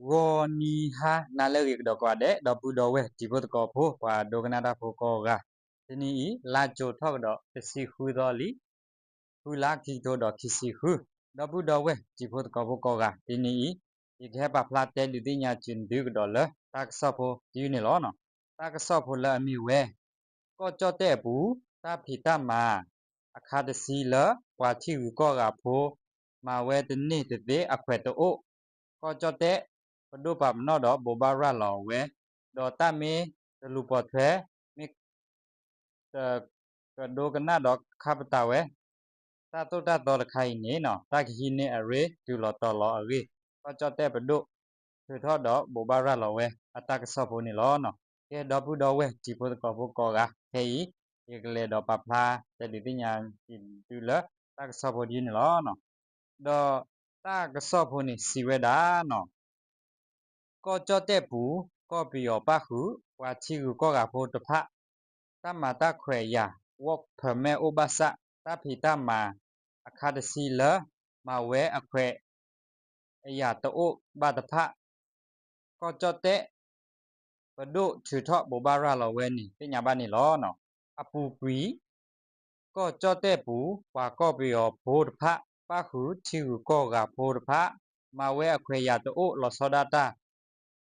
ဂီၤနံၤဟါနၤလၢအဂ့ၤကဒီးကိးဂၤဒဲး ဒီပုၢ်ဒီဝဲၢ်တံၤဖိသကိးဖိ ပှၤဒိကနၣ်တၢ်ဖိကိးဂၤ, တနံၤအံၤ လါကၠိၤထီၣ်ကဒီးတဆံဃုသီလံ, ဃုလါခံကထိဒီးခံဆံဃု, ဒီပုၢ်ဒီဝဲၢ်တံၤဖိသကိးဖိကိးဂၤ, တနံၤအံၤ ယကဟဲပာ်ဖျါတဲဒုးသ့ၣ်ညါစၢၤသုကဒီးလၢတၢ်ကစီၣ်ဖိတယုၢ်န့ၣ်လီၤ. တၢ်ကစီၣ်ဖိလၢအမ့ၢ်ဝဲ ကီၢ်ကၠီၣ်တဲၣ်အပူၤ တၢ်ဖံးတၢ်မၤ အခါတဆံလၢ ပှၤထံဂုၤကီၢ်ဂၤဖိ မၤဝဲတန့ၢ်တသ့အခွဲးတအိၣ်, ကီၢ်ကၠီၣ်တဲၣ်ပဒိၣ်ပာ်ပနီၣ်ဒီးဘိးဘၣ်ရၤလီၤဝဲ, ဒီးတၢ်မ့ၢ်တလူၤပိာ်ထွဲ မ့ၢ်တကဒိကနၣ်ဒီးခါပတာ်ဝဲ တၢ်သိၣ်တၢ်သီတခါအံၤန့ၣ် တၢ်ကဟံးန့ၢ်အရ့တုၤလီၤတီၤလီၤအဂ့ၢ်, ကီၢ်ကၠီၣ်တဲၣ်ပဒိၣ်ထုးထီၣ်ဒီးဘိးဘၣ်ရၤလီၤဝဲအတၢ်ကစီၣ်ဖိန့ၣ်လီၤ. ကဲ ဒီပုၢ်ဒီဝဲၢ်တံၤဖိသကိးဖိကိးဂၤ, ခဲအံၤ ယကလဲၤဒီးပာ်ဖျါတဲဒုးသ့ၣ်ညါစၢၤသုလၢတၢ်ကစီၣ်ဖိတယုၢ်န့ၣ်လီၤ. ဒီးတၢ်ကစီၣ်ဖိန့ၣ်စံးဝဲဒၣ် ကီၢ်ကၠီၣ်တဲၣ်ပူၤ ကီၢ်ပယီၤပၣ်ဃုာ် ပှၤထံဂုၤကီၢ်ဂၤဖိတဖၣ် တၢ်မၤတၢ်ခွဲးအယာ် work permit အိၣ်ဘၣ်ဆၣ် တၢ်ဖံးတၢ်မၤအခါတဆံလၢ မၤဝဲအခွဲးအယာ်တအိၣ်ဘၣ်တဖၣ် ကီၢ်ကၠီၣ်တဲၣ် ပဒိၣ်ထုးထီၣ်ဘိးဘၣ်ရၤလီၤဝဲန့ၣ် သ့ၣ်ညါဘၣ်န့ၣ်လီၤ. အပူၤကွံာ် ကီၢ်ကၠီၣ်တဲၣ်ပူၤ ပှၤကီၢ်ပယီၤဖိတဖၣ် ပၣ်ဃုာ်ထံဂုၤကီၢ်ဂၤဖိတဖၣ် မၤဝဲအခွဲးအယာ်တအိၣ်လီၤဆီဒၣ်တၢ်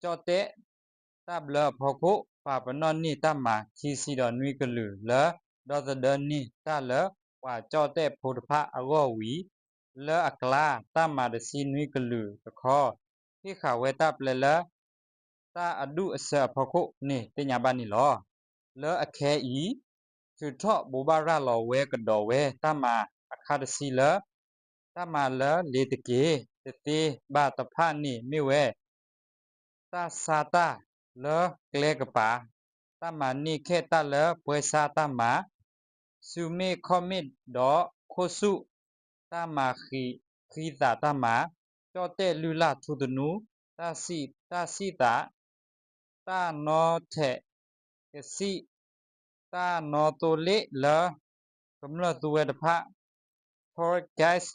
ကၠီၣ်တဲၣ်တၢ်ဘျၢအဖီခိၣ် ပာ်ပနီၣ်န့ၢ်တၢ်မၤခံဆံဒီးနွံကလုာ်လၢ ဒီသဒၢန့ၢ်တၢ်လၢ ပှၤကၠီၣ်တဲၣ်ဖိတဖၣ်အဂီၢ်ဝံၤ လၢအကျါ တၢ်မၤတဆံနွံကလုာ်တခီ ဟ့ၣ်ဃာ်ဝဲတၢ်ပျဲလၢ တၢ်အဒူၣ်အဆၢအဖီခိၣ်န့ၣ် သ့ၣ်ညါဘၣ်န့ၣ်လီၤ. လၢအခဲအံၤ ထုးထီၣ်ဘိးဘၣ်ရၤလီၤဝဲကဒီးဝဲတၢ်မၤအခါတဆံလၢ တၢ်မၤလၢလ့ၤတက့ၤတသ့ဘၣ်တဖၣ်န့ၣ် မ့ၢ်ဝဲ တၢ်ဆါတၢ်လၢကျဲကပၤ, တၢ်မၤန့ၢ်ခဲတၢ်လၢပှဲၤဆါတၢ်မၤ, ဆူၣ်မ့ၣ်ခီၣ်မ့ၣ်ဒီးခိၣ်ဆူၣ်, တၢ်မၤဃံးဃံသးတၢ်မၤ, ကၠီၣ်တဲၣ်လုၢ်လၢ်ထူသနူ, တၢ်စံး, တၢ်စံးသး, တၢ်နီထဲးကစံၣ်, တၢ်နီသိလ့ၣ်လၢ ကမျၢၢ်သူဝဲတဖၣ်, tourist guide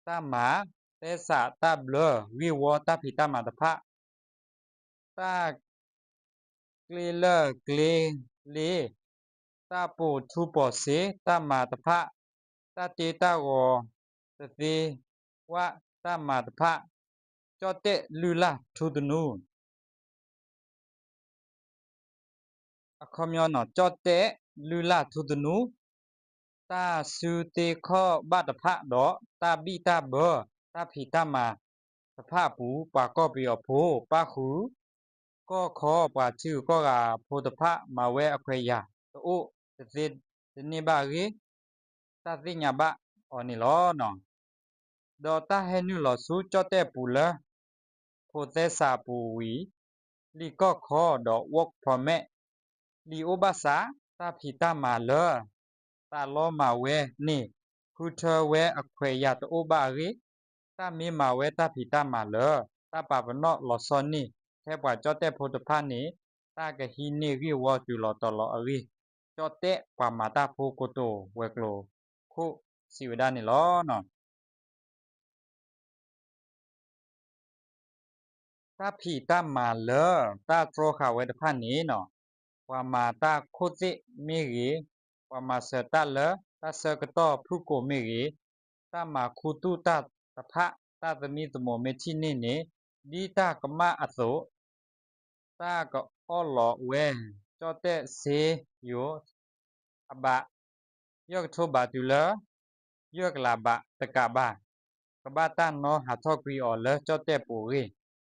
တၢ်မၤ, သဲစးတၢ်ဘျၢဂ့ၢ်ဝီတၢ်ဖံးတၢ်မၤတဖၣ်, တၢ်ကျ့လၢၢ်ကျ့လ့, တၢ်ပိာ်ထူပိာ်စ့တၢ်မၤတဖၣ်, တၢ်တ့တၢ်ဂီၤတသ့ဝၣ်တၢ်မၤတဖၣ်, ကၠီၣ်တဲၣ်လုၢ်လၢ်ထူသနူ အခီပညီ ကၠီၣ်တဲၣ်လုၢ်လၢ်ထူသနူ, တၢ်စုသ့ခီၣ်ဘၣ်တဖၣ်ဒီး တၢ်ဘံၣ်တၢ်ဘၢတၢ်ဖံးတၢ်မၤတဖၣ်အပူၤ ပှၤကီၢ်ပယီၤဖိ ပၣ်ဃုာ် ကီၢ်ခီပှၤထံဂုၤကီၢ်ဂၤဖိတဖၣ် မၤဝဲအခွဲးယာ်တအိၣ်တသ့တန့ၢ်ဘၣ်အဂ့ၢ် တၢ်သ့ၣ်ညါဘၣ်အီၤန့ၣ်လီၤ. ဒီးတၢ်ဟဲနုာ်လီၤဆူကၠီၣ်တဲၣ်ပူၤလၢ ဖိသဲစးပူၤဝံၤ လံာ်ကီၢ်ခီဒီး work permit လံာ်အိၣ်ဘၣ်ဆၣ် တၢ်ဖံးတၢ်မၤလၢ သးလီမၤဝဲန့ၣ် ဃုထၢဝဲအခွဲးယာ်တအိၣ်ဘၣ်အဂ့ၢ် တၢ်မ့ၢ်မၤဝဲတၢ်ဖံးတၢ်မၤလၢ တၢ်ပာ်ပနီၣ်လီၤဆီန့ၢ် ထဲပှၤကၠီၣ်တဲၣ်ဖိတဖၣ်န့ၣ် တၢ်ကဟံးန့ၢ်ဂ့ၢ်ဝီတုၤလီၤတီၤလီၤအဂ့ၢ် ကၠီၣ်တဲၣ်ပှၤမၤတၢ်ဖိကိတိာ်ဝဲၤကျိၤခိၣ်စံးဝဲဒၣ်န့ၣ်လီၤ. တၢ်ဖံးတၢ်မၤလၢ တၢ်တြီဃာ်ဝဲတဖၣ်န့ၣ် ပှၤမၤတၢ်ခိၣ်သ့ၣ်မ့ၢ်ဂ့ၤ, ပှၤမၤစၢၤတၢ်လၢတၢ်ဆၢကတီၢ်ဖုၣ်ကိာ်မ့ၢ်ဂ့ၤ, တၢ်မၤခူသူၣ်တၢ်တဖၣ် တၢ်သမံသမိးမ့ၢ်ထံၣ်န့ၢ်န့ၣ် ဒ်တၢ်ကမၣ်အသိး တၢ်ကအီၣ်လီၤဝဲ ကၠီၣ်တဲၣ်စ့ယိၤအဘး ယဲၢ်ကထိဘးတုၤလၢ ယဲၢ်ကလးဘးတကးဘၣ် ကဘၣ်တၢ်နီဟးထီၣ်ကွံာ်အီၤလၢကၠီၣ်တဲၣ်ပူၤအဂ့ၢ်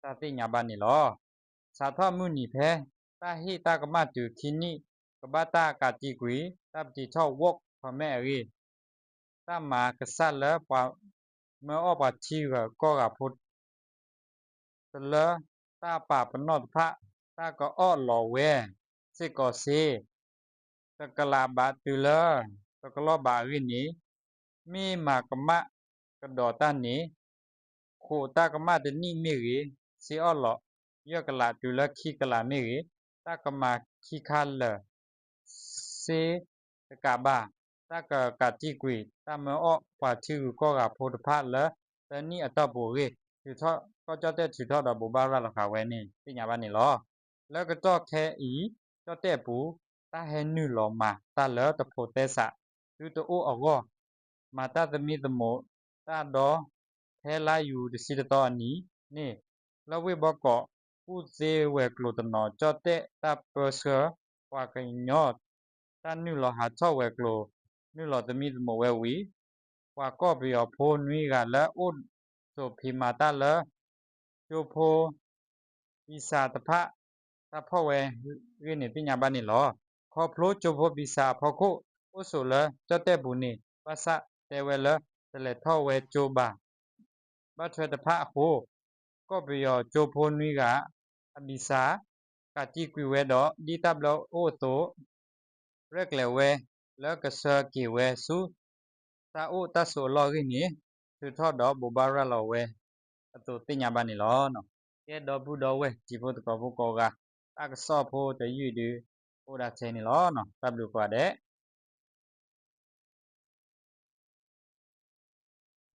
တၢ်သ့ၣ်ညါဘၣ်န့ၣ်လီၤ. စးထီၣ်မုၢ်နံၤဖဲ တၢ်ဟ့ၣ်တၢ်ကမၣ်တုၤခံနံၣ် ကဘၣ်တၢ်ကးတံာ်ကွံာ် တၢ်ပတံထီၣ် work permit အဂ့ၢ် တၢ်မၤကစၢ်လၢပှၤမၢအီၣ်ပှၤထံဂၤကီၢ်ဂၤဖိ တလၢတၢ်ပာ်ပနီၣ်တဖၣ် တၢ်ကအီၣ်လီၤဝဲ စ့ၢ်ကီးစ့ တကလးဘးတုၤလၢ တကလီၢ်ဘးအဂ့ၢ်န့ၣ် မ့ၢ်မၤကမၣ်ကဒီးတၢ်န့ၣ် ဃိးတၢ်ကမၣ်တနံၣ်မ့ၢ်ဂ့ၤ, စ့အီၣ်လီၤ ယဲၢ်ကလးတုၤလၢခံကလးမ့ၢ်ဂ့ၤ, တၢ်ကမၤခံခါလၢာ် စ့တကးဘၣ်, တၢ်ကကးတံာ်ကွံာ် တၢ်မၢအီၣ်ပှၤထံဂုၤကီၢ်ဂၤဖိတဖၣ်လၢ သၢနံၣ်အတီၢ်ပူၤအဂ့ၢ် ထုးထီၣ် ကီၢ်ကၠီၣ်တဲၣ်ထုးထီၣ်ဒီးဘိးဘၣ်ရၤလီၤဃာ်ဝဲန့ၣ် သ့ၣ်ညါဘၣ်န့ၣ်လီၤ. လၢကတီၢ်ခဲအံၤ ကၠီၣ်တဲၣ်အပူၤ တၢ်ဟဲနုာ်လီၤမၤတၢ်လၢတဖိးသဲစး သုတအိၣ်အဂီၢ် မၤတၢ်သမံသမိးတၢ်ဒီး ဖဲလါယူၤတဆံတသီအနံၤန့ၣ် လၢဝ့ၢ်ဘီကီး ကူၣ်သ့ဝဲၤကျိၤတနီၤ ကၠီၣ်တဲၣ်တၢ်ပၢဆှၢ ပှၤကညီ တၢ်နုာ်လီၤဟးထီၣ်ဝဲၤကျိၤ နုာ်လီၤသမံသမိးဝဲဝံၤ ပှၤကီၢ်ပယီၤဖိနွံဂၤလၢအိၣ်ဆိးဖံးမၤတၢ်လၢ ကၠိဖိ ပံၤစၤတဖၣ် တၢ်ဖီၣ်ဝဲအဂ့ၢ်န့ၣ် သ့ၣ်ညါဘၣ်န့ၣ်လီၤ. ခီဖျိကၠိဖိပံၤစၤအဖီခိၣ် အိၣ်ဆိးလၢကၠီၣ်တဲၣ်ပူၤန့ၣ် ဘၣ်ဆၣ်တဲဝဲလၢ တလဲၤထီၣ်ဝဲကၠိဘၣ် ဘၣ်ထွဲတဖၣ်အဃိ ကီၢ်ပယီၤကၠိဖိနွံဂၤ အပံၤစၤ ကးတံာ်ကွံာ်ဝဲဒီး ဒ်တၢ်ဘျၢအိၣ်အသိး ရဲၣ်ကျဲၤဝဲလၢကဆှၢက့ၤဝဲဆူ တၢ်အိၣ်တၢ်ဆိးအလီၢ်အဂ့ၢ်န့ၣ် ထုးထီၣ်ဒီးဘိးဘၣ်ရၤလီၤဝဲအသိးသ့ၣ်ညါဘၣ်န့ၣ်လီၤ. ကဲဒီပုၢ်ဒီဝဲၢ်တံၤဖိသကိးဖိကိးဂၤ တၢ်ကစီၣ်ဖိတယုၢ်အံၤဒုး အိၣ်ဒၣ်ထဲန့ၣ်လီၤ. တၢ်ဘျုးကိးဂၤဒဲး.